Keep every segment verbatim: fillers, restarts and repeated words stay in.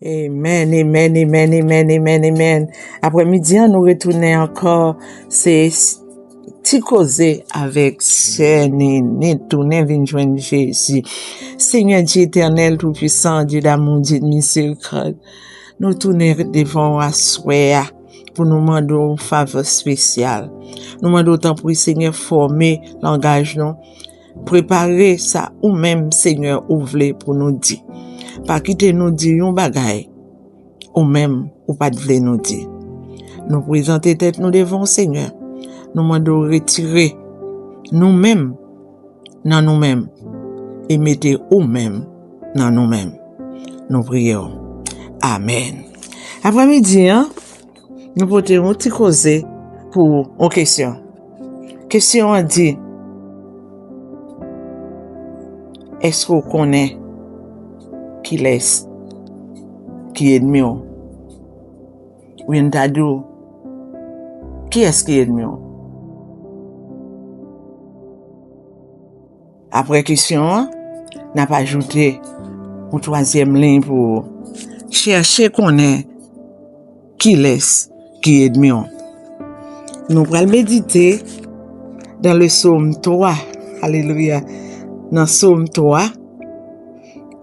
Amen, amen, amen, amen, amen, amen. Aprèmidi an, nou retounen ankò. Se s- ti koze avèk sè Nene, tounen vin jwenn Jezi. Senyè Dye etènèl, toupwisan, Dye damou, Dye de mizerikòd, nou tounen devan w aswè a pou nou mande w favè espesyal. Nou mande w, tanpri, Senyè, fòme langaj nou. Prepare sa ou menm, Senyè, ou vle pou nou di. Pa kite nou di yon bagay ou menm ou pa t vle nou di. Nou prezante tèt nou devan w, Senyè. Nou mande w retire nou menm nan nou menm e mete ou menm nan nou menm. Nou priye w. Amèn. Aprèmidi an, nou pote yon ti koze pou yon kesyon. Kesyon an di, èske w konnen kilès ki ènmi w? Oubyen m ta di w, kiyès ki ènmi w? Apre kesyon an, n ap ajoute yon twazyèm liy pou chèche konnen kilès ki ènmi w. Nou pral medite dans le Psaume twa. Alelouya. Nan Sòm twa,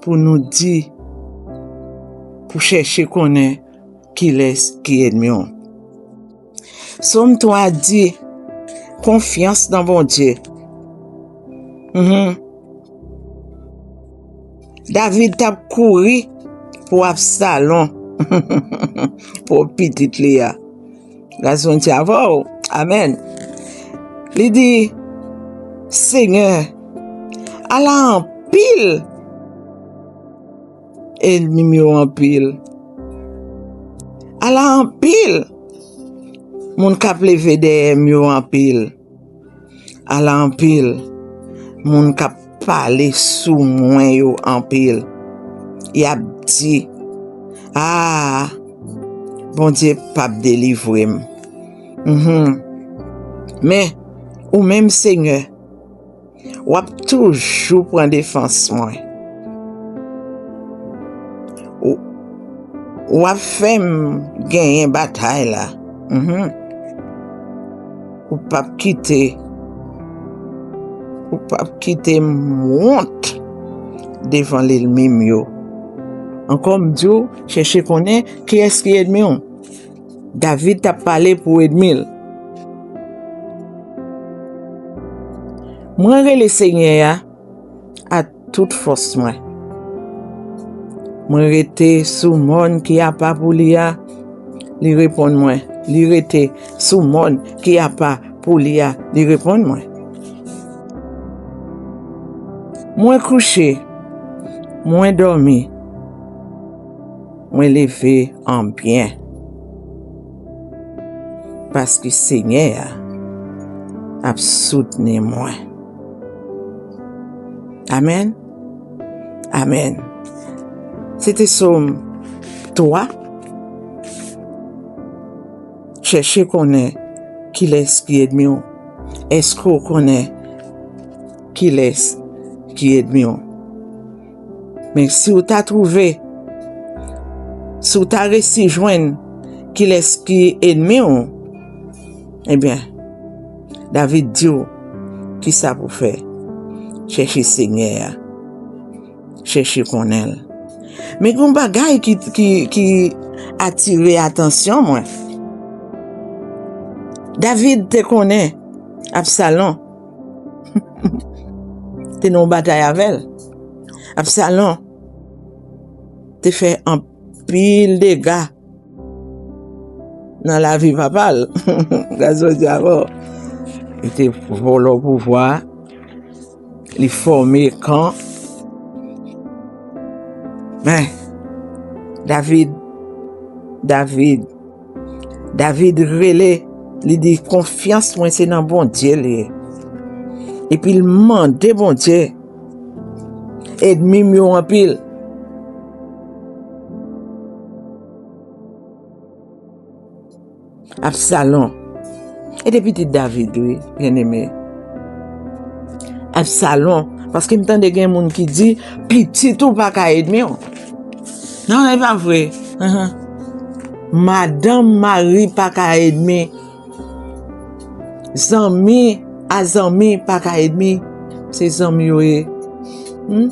pou nou di, pou chèche konnen kilès ki ènmi w. Sòm twa di, konfyans nan Bondye. Mhm. David t ap kouri pou Absalon, pou pitit li a. Gras Bondye avè w. Amèn. Li di, Senyè, ala anpil ènmi m yo anpil. Ala anpil moun k ap leve dèyè m yo anpil. Ala anpil moun k ap pale sou mwen yo anpil. Y ap di, a, Bondye p ap delivre m. Mhm. Men, ou menm, Senyè, w ap toujou pran defans mwen. Ou, w ap fè m genyen batay la. Mhm. Ou p ap kite, ou p ap kite m wont devan lènmi m yo. Ankò m di w, chèche konnen kiyès ki ènmi w. David t ap pale pou ènmi l. Mwen rele Senyè a ak tout fòs mwen. Mwen rete sou mòn ki apa pou li a, li reponn mwen. Li rete sou mòn ki apa pou li a, li reponn mwen. Mwen kouche, mwen dòmi, mwen leve an byen. Paske Senyè a ap soutni mwen. Amèn. Amèn. Se te Sòm twa. Chèche konnen kilès ki ènmi w. Èske w konnen kilès ki ènmi w? Men si w ta twouve, si w ta resi jwenn kilès ki ènmi w, ebyen, David di w kisa pou fè. Chèche Senyè a. Chèche konnen l. Men gen yon bagay ki, ki, ki atire atansyon mwen. David te konnen Absalon te nan yon batay avè l. Absalon te fè anpil dega nan lavi papa l. Gras Bondye avè w. Li te vòlò pouvwa, li fòme kan. Men, David, David, David rele, li di, konfyans mwen se nan Bondye li ye. Epi l mande Bondye, ènmi m yo anpil. Absalon. E te pitit David, wi, byeneme. Absalon, paske m tande gen moun ki di, pitit ou pa ka ènmi w. Non, e pa vre. Ahan. Madanm mari pa ka ènmi. Zanmi a zanmi pa ka ènmi. Se zanmi yo ye. Hmm?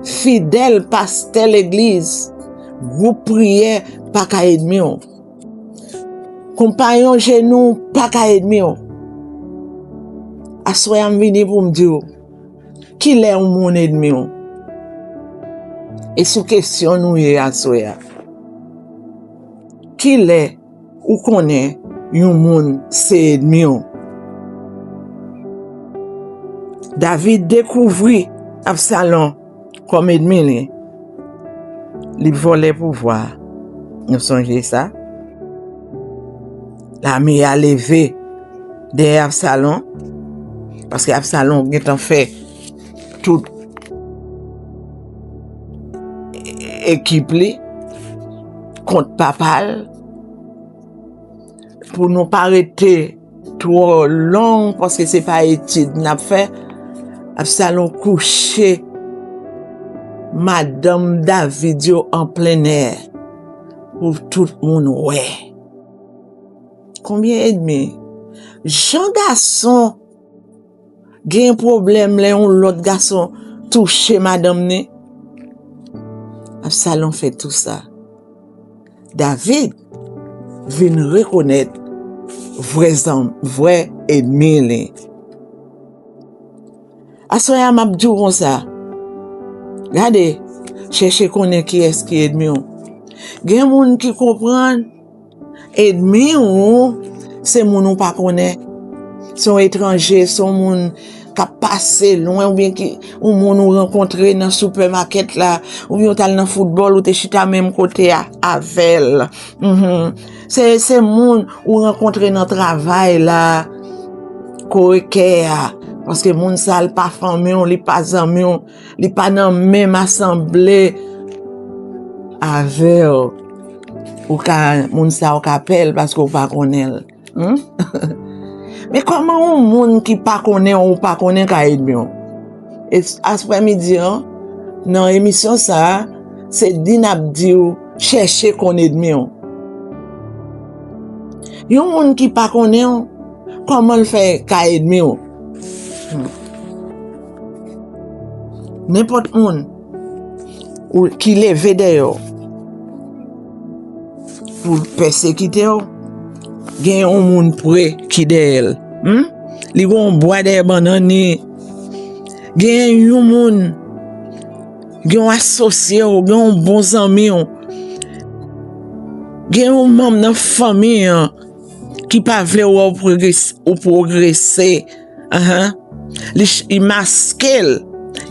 Fidèl, pastè legliz, gwoup priyè pa ka ènmi w. Konpayon jenou pa ka ènmi w. Aswè a m vini pou m di w, kilè yon moun ènmi w? E sou kesyon nou ye aswè a. Kilè ou konnen yon moun se ènmi w? David dekouvri Absalon kòm ènmi li. Li vòlè pouvwa. Nou sonje sa? Lame a leve dèyè Absalon, paske Absalon gentan fè tout ekip li kont papa l. Pou nou pa rete twò long, paske se pa etid n ap fè, Absalon kouche madanm David yo an plen nè pou tout moun wè. Konbyen ènmi? Jan gason gen pwoblèm lè yon lòt gason touche madanm ni? Absalon fè tou sa. David vin rekonèt vrè zanm, vrè ènmi li. Aswè a, m ap di w konsa, gade, chèche konnen kiyès ki ènmi w. Gen moun ki konprann ènmi w se moun ou pa konnen. Se yon etranje, se yon moun k ap pase lwen, oubyen ki, yon moun ou rankontre nan sipèmakèt la, oubyen w t al nan foutbòl, ou te chita menm kote a avè l. Mhm. Se, se moun ou rankontre nan travay la, kowokè a. Paske moun sa a, li pa fanmi w, li pa zanmi w, li pa nan menm asanble avè w. Ou ka, moun sa a, ou ka pè l paske ou pa konnen l. Hmm? Men kòman yon moun ki pa konnen w, ou pa konnen, ka ènmi w? E s-, asprè midi an, nan emisyon sa a, se di n ap di w, chèche konn ènmi w. Yon moun ki pa konnen w, kòman l fè ka ènmi w? Hmm. Nenpòt moun ou ki leve dèyè w pou l pèsekite w, gen yon moun pre ki dèyè l. Hmm? Li gen yon bwa dèyè bannann li. Gen yon moun, gen yon asosye w, gen yon bon zanmi w, gen yon manm nan fanmi an ki pa vle wè w pwogres-, ou pwogrese. Ahan. Li ch-, li maske l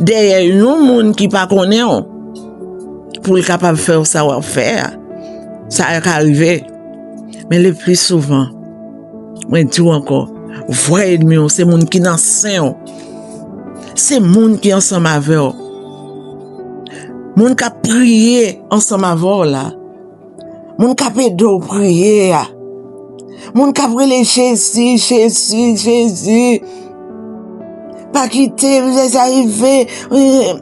dèyè yon moun ki pa konnen w pou l kapab fè w sa w ap fè a. Sa ka rive. Men le pli souvan, mwen di w ankò, vrè ènmi w se moun ki nan sen w. Se moun ki ansanm avè w. Moun k ap priye ansanm avè w la. Moun k ap ede w priye a. Moun k ap rele Jezi, Jezi, Jezi. Pa kite, Jezi a rive. Eh,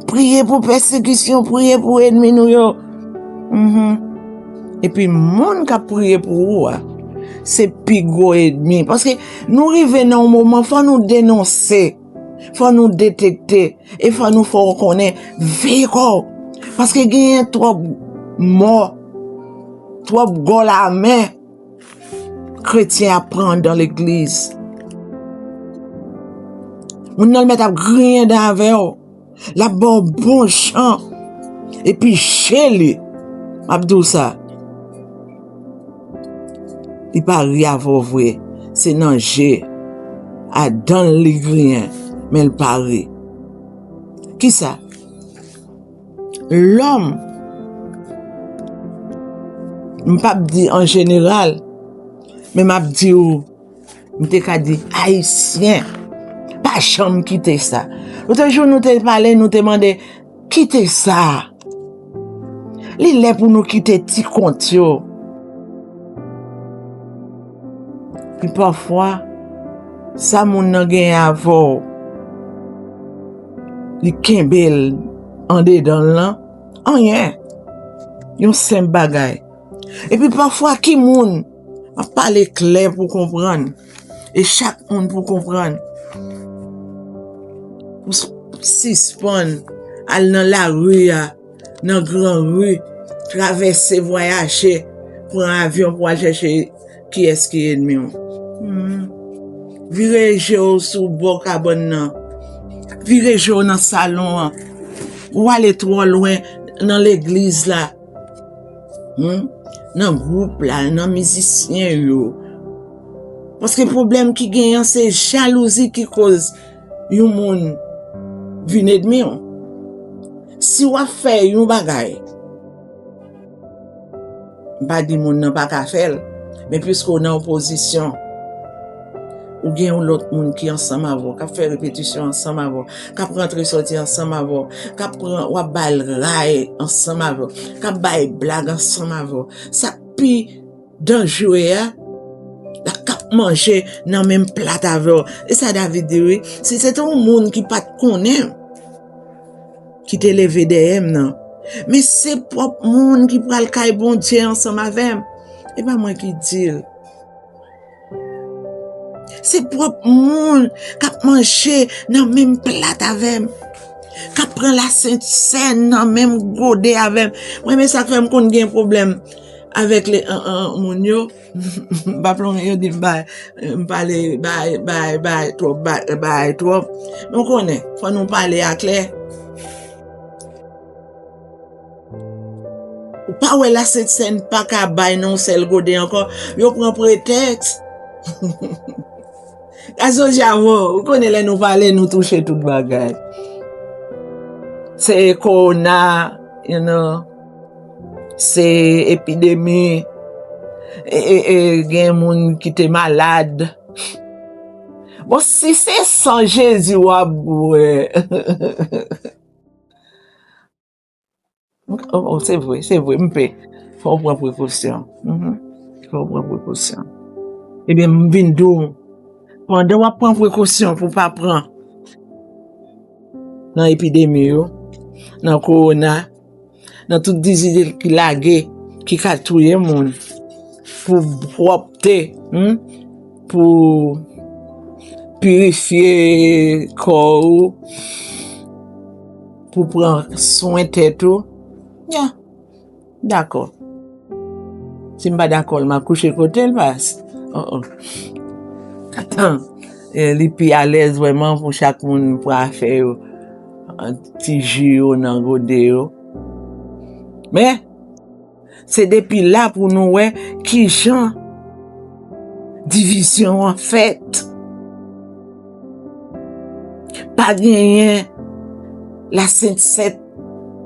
priye pou pèsekisyon, priye pou ènmi nou yo. Mhm. Epi moun k ap priye pou ou a, se pi gwo ènmi. Paske nou rive nan yon moman, fò nou denonse, fò nou detekte. E fò nou fè w konnen, veye kò w. Paske genyen twòp mò, twòp gòl amè kretyen ap pran anndan legliz. Moun nan mèt ap griyen dan avè w. L ap ba w bon jan. Epi je li, m ap di w sa, li pa ri avè w vre. Se nan je, adan l li griyen, men l pa ri. Kisa? Lòm, m p ap di an jeneral, men m ap di w, m te ka di Ayisyen, pa janm kite sa. Lòt jou nou te pale, nou te mande, kite sa. Li lè pou nou kite ti kont yo. Epi pafwa, sa moun nan genyen avè w, li kenbe l andedan l lan, Anyen. Yon senp bagay. Epi pafwa ki moun, m ap pale klè pou konprann. E chak moun pou konprann. Pou s-, sispann al nan lari a, nan gran ri, travèse, vwayaje, pran avyon pou al chèche kiyès ki ènmi w. Hmm. Vire je w sou bò kabann nan. Vire je w nan salon an. Ou ale twò lwen nan legliz la. Hmm? Nan gwoup la, nan mizisyen yo. Paske pwoblèm ki genyen, se jalouzi ki koz yon moun vin ènmi w. Si w ap fè yon bagay, m pa di moun nan pa ka fè l, men piske w nan opozisyon, ou gen yon lòt moun ki ansanm avè w, k ap fè repetisyon ansanm avè w, k ap rantre sòti ansanm avè w, k ap pran, w ap ba l ray ansanm avè w, k ap bay blag ansanm avè w. Sa k pi danjere a, la k ap manje nan menm plat avè w. E sa David di wi, si se te yon moun ki pa t konnen m, ki te leve dèyè m nan, men se pwòp moun ki pral kay Bondye ansanm avè m. E pa mwen ki di l. Se pwòp moun k ap manje nan menm plat avè m, k ap pran lasent sèn nan menm gode avè m. Mwen, men sa k fè m konn gen pwoblèm avèk le, an, an, moun yo. M pa plonge, yo di m bay, m pale, bay, bay, bay twòp, bay, bay twòp. Nou konnen, fò nou pale aklè. Ou pa wè lasent sèn pa ka bay nan yon sèl gode ankò, yo pran pretèks. Gazo Javo, ou konnen lè nou pale, nou touche tout bagay. Se kowona, you know, se epidemi, e, e, e, gen moun ki te malad. Bon, si se san Jezi w ap bwè. Oh, oh, se vre, se vre, m pe. Fò w pran prekosyon. Mhm. Fò w pran prekosyon. Ebyen, m vin di w, pandan w ap pran prekosyon pou w pa pran nan epidemi yo, nan kowona, nan tout dizidil ki lage, ki ka touye moun, pou pwòpte, hmm, pou pirifye kò ou, pou pran swen tèt ou. Ya, dakò. Si m pa dakò, m a kouche kote l, pas. Oh, oh. Atan, eh, li pi alèz vrèman pou chak moun pran afè yo, ti ji yo nan gode yo. Men, se depi la pou nou wè kijan divizyon an fèt. Pa genyen lasent sèt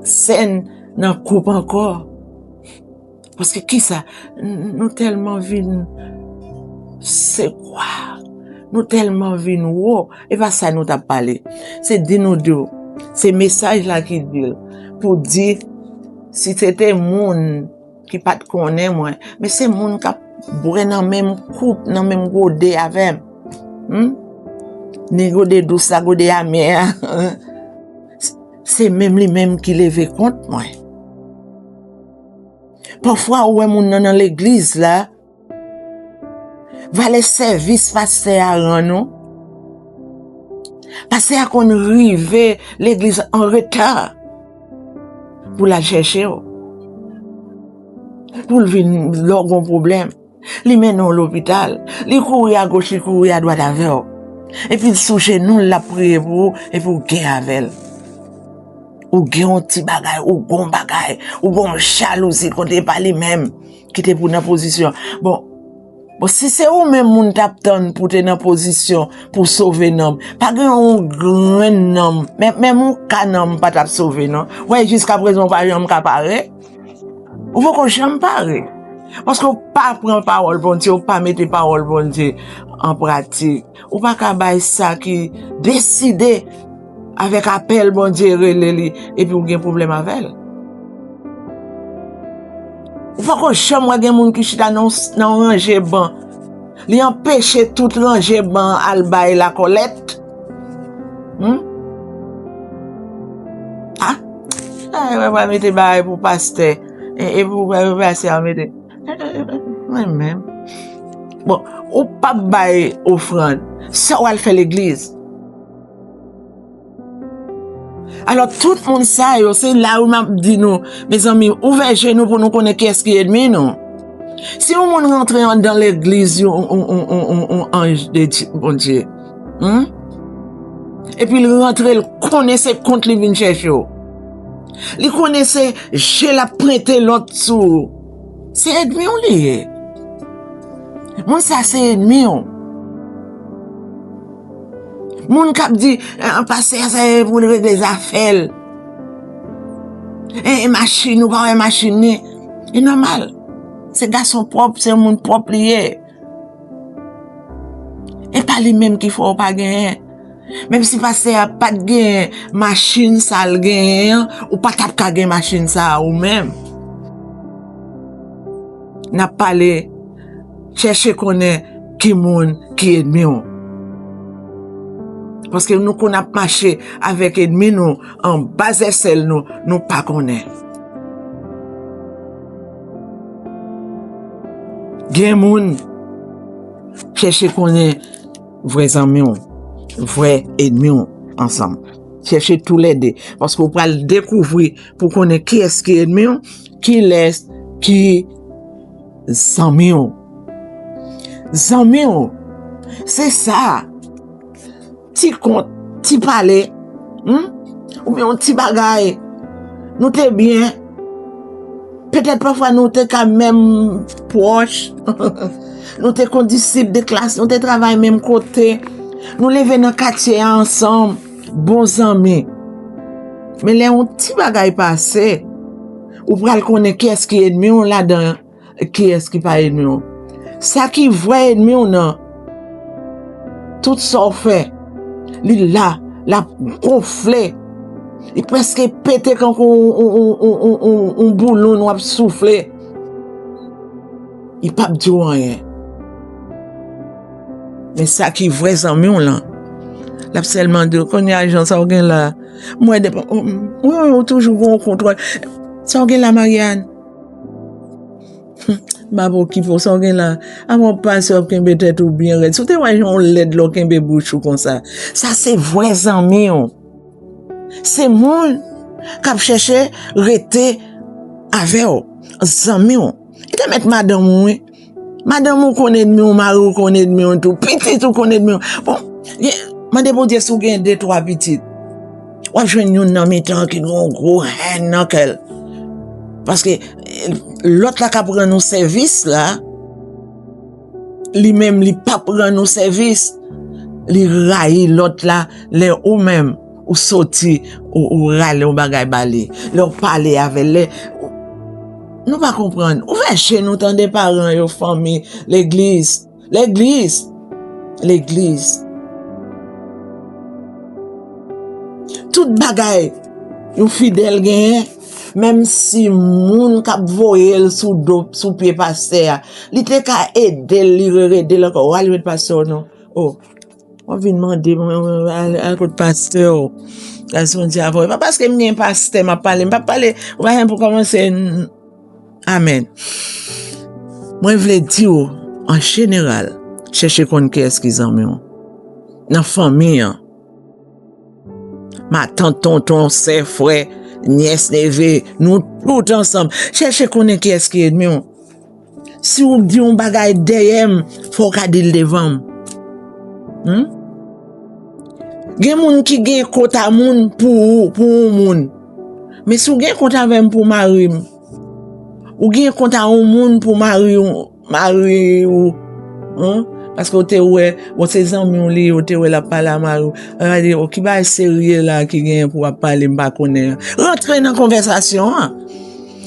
sèn nan koup ankò. Paske kisa? N-, nou tèlman vin se kwa? Nou tèlman vin wo? E pa sa nou t ap pale. Se di nou di w. Se mesaj la ki di l. Pou di, si se te moun ki pa t konnen mwen, men se moun k ap bwè nan menm koup, nan menm gode avè m. Hmm? Ni gode dous la, gode amè a. Se menm li menm ki leve kont mwen. Pafwa ou wè moun nan nan legliz la, valè sèvis pastè a rann ou. Pastè a konn rive legliz an reta pou l al chèche w. Pou l vin lè w gon pwoblèm. Li mennen w lopital. Li kouri agoch, li kouri adwat avè w. Epi l sou jenou l, l ap priye pou ou, epi w gè avè l. Ou gen yon ti bagay, ou gon bagay, ou gon jalouzi kont e pa li menm ki te pou nan pozisyon. Bon, bon, si se ou menm moun t ap tann pou te nan pozisyon pou sove nanm, pa gen yon grenn nanm, men, menm yon ka nanm pa t ap sove, non. Wè, jiskaprezan ou pa janm ka pare. Ou poko janm pare. Paske ou pa pran pawòl Bondye, ou pa mete pawòl Bondye an pratik. Ou pa ka bay sa ki deside avèk apèl Bondye rele li, epi ou gen pwoblèm avè l. Ou poko janm wè gen moun ki chita nan, nan yon ranje ban. Li anpeche tout ranje ban an al bay lakòlèt. Hmm? Ah? Ay, mwen pral mete bagay pou pastè. E, e pou, pou pastè a mete. Mwen menm. Bon, ou p ap bay ofrann. Sa w al fè legliz. Alò, tout moun sa yo, se la wi m ap di nou, mezanmi, ouvè je nou pou nou konnen kiyès ki ènmi nou. Si yon moun rantre anndan legliz, yon, yon, yon, yon, yon, yon anj de Dye, Bondye, hmm? Epi l rantre, l konnen se kont li vin chèche w. Li konnen se je l ap prente lòt sou ou. Se ènmi w li ye. Moun sa se ènmi w. Moun k ap di, "Eh, pastè a, se pou l regle zafè l. Eh, eh, machin, ou pa wè machin li." E nòmal. Se gason pwòp, se yon moun pwòp li ye. E pa li menm ki fè w pa genyen. Menm si pastè a pa t genyen machin sa l genyen an, ou pa t ap ka gen machin sa a ou menm. N ap pale, chèche konnen ki moun ki ènmi w. Paske nou konn ap mache avèk ènmi nou anba zèsèl nou, nou pa konnen. Gen moun, chèche konnen vrè zanmi w, vrè ènmi w ansanm. Chèche toulède, paske w pral dekouvri pou konnen kiyès ki ènmi w, kilès ki zanmi w. Zanmi w, se sa. Ti kont, ti pale, hmm? Oubyen yon ti bagay. Nou te byen. Petèt pafwa nou te ka menm pwòch. Nou te kondisip de klas, nou te travay menm kote. Nou leve nan katye a ansanm, bon zanmi. Men lè yon ti bagay pase, ou pral konnen kiyès ki ènmi w ladan, kiyès ki pa ènmi w. Sa ki vrè ènmi w nan, tout sa w fè, li la, l ap gonfle. Li prèske pete kankou yon, yon, yon bouloun w ap soufle. Li p ap di w anyen. Men sa ki vrè zanmi w lan, l ap sèlman di w, "Kounye a, Jan, sa w gen la?" M wè depi, w, w, w toujou gen yon kontwòl. "Sa w gen la, Mariane?" "M ap okipe w, sa w gen la?" Avan w pase, w ap kenbe tèt ou byen rèd. Si w te wè jan w lèd lè w kenbe bouch ou konsa. Sa se vrè zanmi w. Se moun k ap chèche rete avè w, zanmi w. Li te mèt madanm ou, wi. Madanm ou konn ènmi w, mari w konn ènmi w tou, pitit ou konn ènmi w. Bon, gen, mande Bondye si w gen de, twa pitit. W ap jwenn youn nan mitan an ki gen yon gwo hèn nan kè l. Paske, eh, lòt la k ap rann ou sèvis la, li menm, li p ap rann ou sèvis. Li rayi lòt la lè ou menm, ou soti, ou, ou rale yon bagay ba li. Lè w pale avè l, lè, nou pa konprann. Ouvè je nou tande paran yo, fanmi, legliz. Legliz. Legliz. Tout bagay yon fidèl genyen, menm si moun k ap voye l sou do, sou pye pastè a, li te ka ede l, li rerede l ankò. W al met pastè w non. O, w ap vin mande mwen, mwen, al, al kot pastè w. Al se yon djavòy. Pa paske m gen pastè, m ap pale. M p ap pale. Ou pa gen pou kòmanse. Amèn. Mwen vle di w, an jeneral, chèche konn kiyès ki zanmi w. Nan fanmi an. Matant, tonton, sè, frè, nyès, neve, nou tout ansanm. Chèche konnen kiyès ki ènmi w. Si w di yon bagay dèyè m, fò w ka di l devan m. Hmm? Gen moun ki gen kont a moun pou ou, pou yon moun. Men si w gen kont avè m pou mari m, ou gen kont a yon moun pou mari w, mari w, hmm? Paske w te wè, bon, se zanmi w li ye, w te wè l ap pale a mari w. Gade, o, ki bagay serye la ki genyen pou w ap pale, m pa konnen an. Rantre nan konvèsasyon an.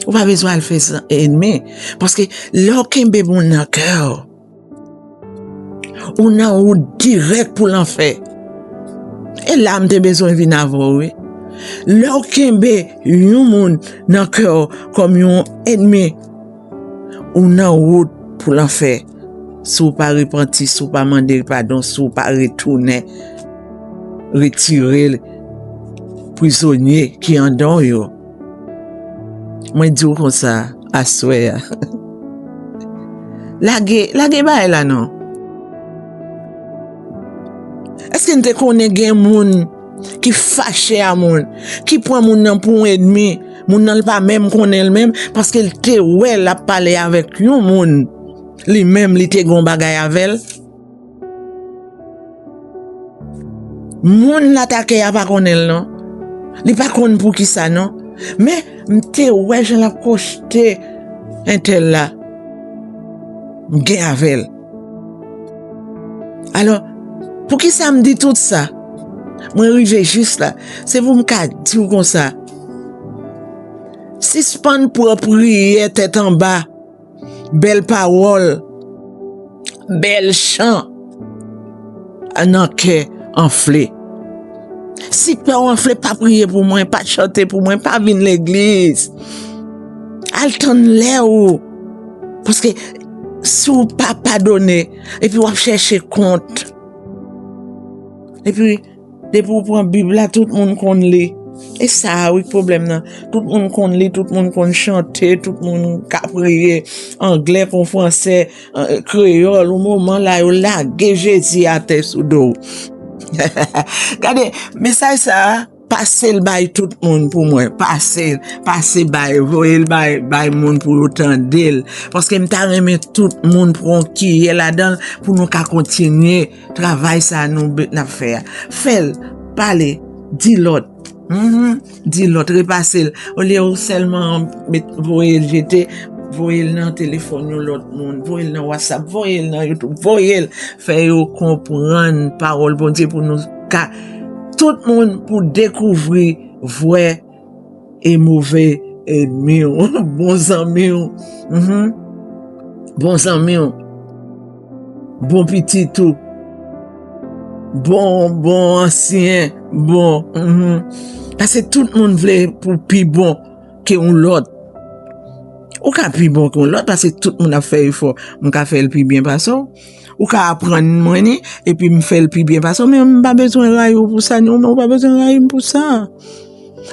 Ou pa bezwen al fè sa ènmi. Paske lè w kenbe moun nan kè w, ou nan wout dirèk pou lanfè. E la m te bezwen vin avè w, wi. Lè w kenbe yon moun nan kè w kòm yon ènmi, ou nan wout pou lanfè. Si w pa repanti, si w pa mande padon, si w pa retounen, retire prizonye ki anndan w yo. Mwen di w konsa, aswè a. Lage, lage bagay la non. Èske n te konnen gen moun ki fache a moun, ki pran moun nan pou yon ènmi, moun nan l pa menm konnen l menm, paske l te wè l ap pale avèk yon moun, li menm li te gen yon bagay avè l? Moun l atake a pa konnen l non. Li pa konn poukisa non. Men, m te wè jan l ap kwochte entèl la. M gen avè l. Alò, poukisa m di tout sa? Mwen rive jis la. Se pou m ka di w konsa. Sispann pran priyè tèt anba, bèl pawòl, bèl chan nan kè anfle. Si kè w anfle, pa priye pou mwen, pa chante pou mwen, pa vin legliz. Al tann lè ou. Paske si w pa padone, epi w ap chèche kont. Epi, depi w pran Bib la, tout moun konn li. E sa a wi k pwoblèm nan. Tout moun konn li, tout moun konn chante, tout moun ka priye, anglè kon fransè, eh, kreyòl, ou moman la, yo lage Jezi atè sou do w. Gade, mesaj sa a, pase l bay tout moun pou mwen. Pase l, pase bay, voye l bay, bay moun pou yo tande l. Paske m ta renmen tout moun pran yon kiyè ladan l pou nou ka kontinye travay sa a nou be-, n ap fè a. Fè l, pale, di lòt. Mhm. Di lòt, repase l. Olye ou sèlman met, voye l jete, voye l nan telefòn yon lòt moun, voye l nan WhatsApp, voye l nan YouTube, voye l. Fè yo konprann pawòl Bondye pou nou ka, tout moun pou dekouvri vrè e move ènmi w, bon zanmi w. Mhm. Bon zanmi w. Bon pitit ou. Bon, bon ansyen. Bon. Mhm. Paske tout moun vle pou pi bon ke yon lòt. Ou ka pi bon ke yon lòt, paske tout moun ap fè efò. M ka fè l pi byen pase w. Ou ka aprann mwen ni, epi m fè l pi byen pase w, men m pa bezwen rayi w pou sa, ni ou menm ou pa bezwen rayi m pou sa.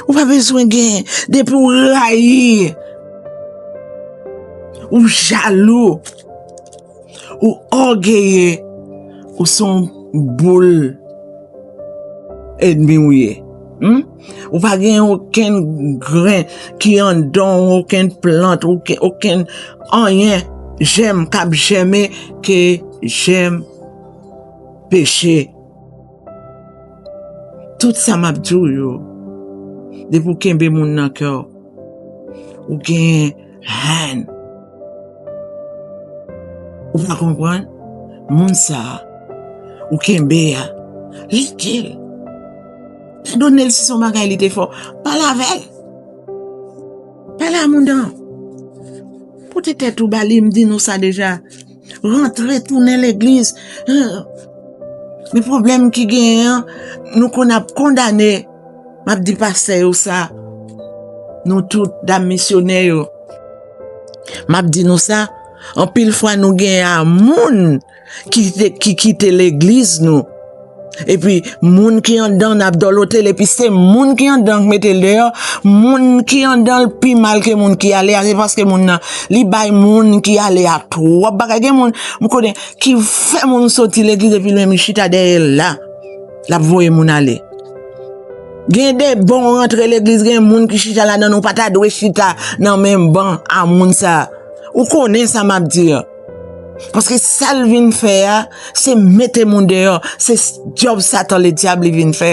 Ou pa bezwen gen, depi w rayi, ou jalou, ou ògeye, ou se yon boul ènmi w ye. Hmm? Ou pa gen okenn grenn ki anndan w, okenn plant, okenn, okenn anyen, jèm k ap jèmen ke jèm peche. Tout sa m ap di w yo, depi w kenbe moun nan kè w, ou gen hèn. Ou pa konprann? Moun sa a, ou kenbe a, lage l. Padone l si se yon bagay li te fè w. Pale avè l. Pale a moun nan. Pote tèt ou ba li, m di nou sa deja. Rantre, tounen legliz. Men pwoblèm ki genyen an, nou konn ap kondane. M ap di pastè yo sa. Nou tout, dam misyonè yo. M ap di nou sa. Anpil fwa nou gen a moun ki te, ki kite legliz nou. Epi, moun ki anndan n ap dòlote l, epi se moun ki anndan k mete l deyò, moun ki anndan l pi mal ke moun ki ale a, se paske moun nan, li bay moun ki ale a twòp bagay. Gen moun, m konnen, ki fè moun soti legliz epi l menm li chita dèyè l la, l ap voye moun ale. Gen de bon rantre legliz, gen moun ki chita ladan, nou pa ta dwe chita nan menm ban a moun sa. Ou konnen sa m ap di an. Paske sa l vin fè a, se mete moun deyò. Se djòb Satan Ledyab li vin fè.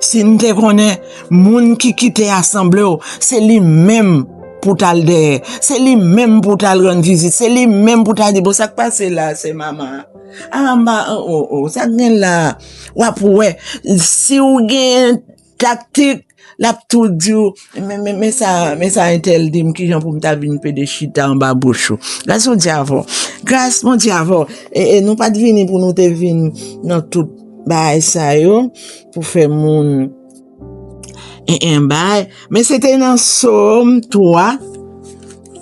Si n te konnen, moun ki kite asanble w, se li menm pou t al dèyè. Se li menm pou t al rann vizit. Se li menm pou t al di, "Bon, sa k pase la, se mama?" A, m pa, o, o, o, sa k gen la? W ap wè. Si w gen taktik, l ap tou di w, men, men, men sa, men sa entèl di m, kijan pou m ta vin pede chita anba bouch ou. Gras Bondye avè w. Gras Bondye avè w. E, e nou pa t vini pou nou te vin nan tout bagay sa yo, pou fè moun en, en bagay. Men se te nan Sòm twa,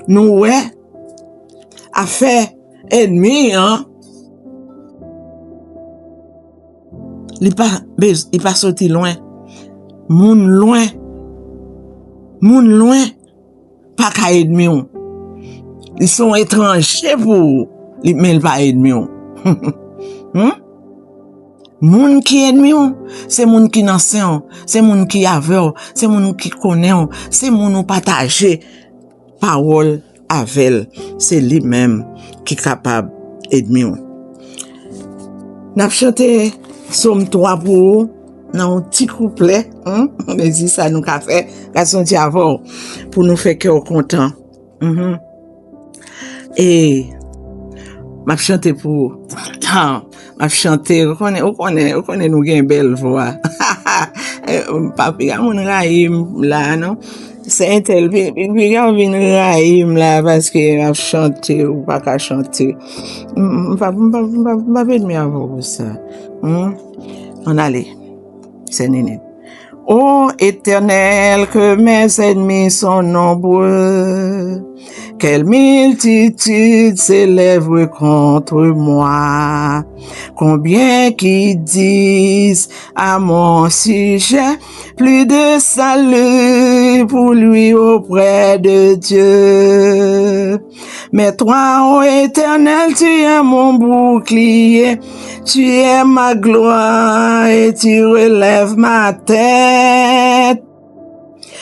nou wè afè ènmi an. Li pa bez-, li pa soti lwen. Moun lwen. Moun lwen. pa ka ènmi w. Li se yon etranje pou ou, li, men li pa ènmi w. Hmm? Moun ki ènmi w, se moun ki nan sen w, se moun ki avè w, se moun ki konnen w, se moun ou pataje pawòl avè l. Se li menm ki kapab ènmi w. N ap chante Sòm twa pou ou nan yon ti kouplè, hmm? Mezi sa nou ka fè, ka santi avè w, pou nou fè kè w kontan. Mhm. E m ap chante pou ou. M ap chante, ou konnen, ou konnen, ou konnen nou gen bèl vwa. Eh, pa piga moun rayi m la, non. Se entèl, pi- pi- piga w vin rayi m la paske m ap chante, ou pa ka chante. M m pa m pa m pa m pa vin mi avè w pou sa. Hmm? Ann ale. Sè Nene. Ô Éternel, que mes ennemis sont nombreux, quelle multitude s'élève contre moi. Combien qui disent à mon sujet, plus de salut pour lui auprès de Dieu. Mais toi, ô Éternel, tu es mon bouclier, tu es ma gloire et tu relèves ma tête.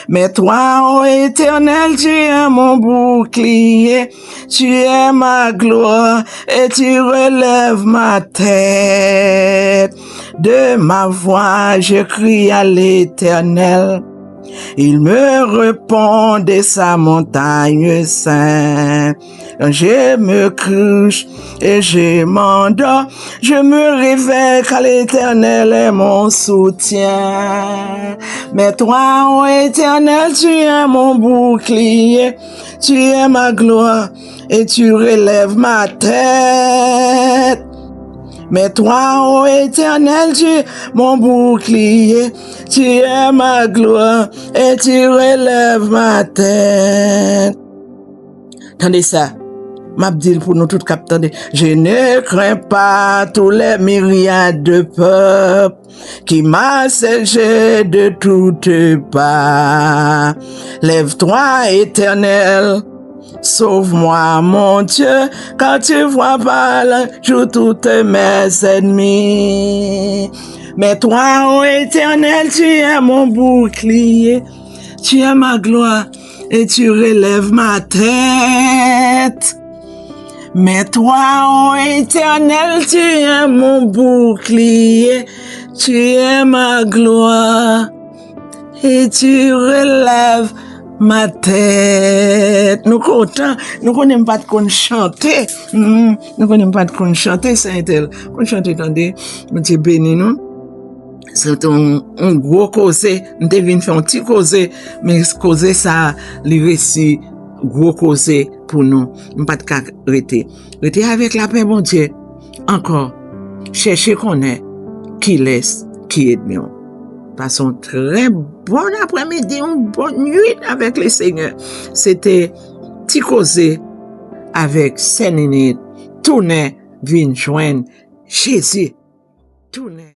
Mais toi, ô Éternel, tu es mon bouclier, tu es ma gloire et tu relèves ma tête. De ma voix, je crie à l'Éternel. Il me répond de sa montagne sainte. Je me couche et je m'endors. Je me réveille car l'Éternel est mon soutien. Mais toi, ô Éternel, tu es mon bouclier, tu es ma gloire et tu relèves ma tête. Mais toi, ô Éternel, tu es mon bouclier, tu es ma gloire et tu relèves ma tête. Tande sa. M ap di l pou nou tout k ap tande. Je ne crains pas tous les myriades de peuples qui m'assiègent de toutes parts. Lève-toi, Éternel, sauve-moi, mon Dieu, car tu vois par le jour tous mes ennemis. Mais toi, ô Éternel, tu es mon bouclier, tu es ma gloire et tu relèves ma tête. Mais toi, ô Éternel, tu es mon bouclier, tu es ma gloire et tu relèves ma tête. Nou kontan, nou konnen m pa t konn chante. Hmm, nou konnen m pa t konn chante, Sentèl. Konn chante, tande. Bondye beni nou. Se te yon, yon gwo koze. M te vin fè yon ti koze, men koze sa, li resi gwo koze pou nou. M pa t ka rete. Rete avèk lapè Bondye. Ankò, chèche konnen kilès ki ènmi w. Pase yon trè bon aprèmidi, yon bon nuit avèk le Senyè. Se te ti koze avèk Sè Nene. Tounen vin jwenn Jezi. Tounen.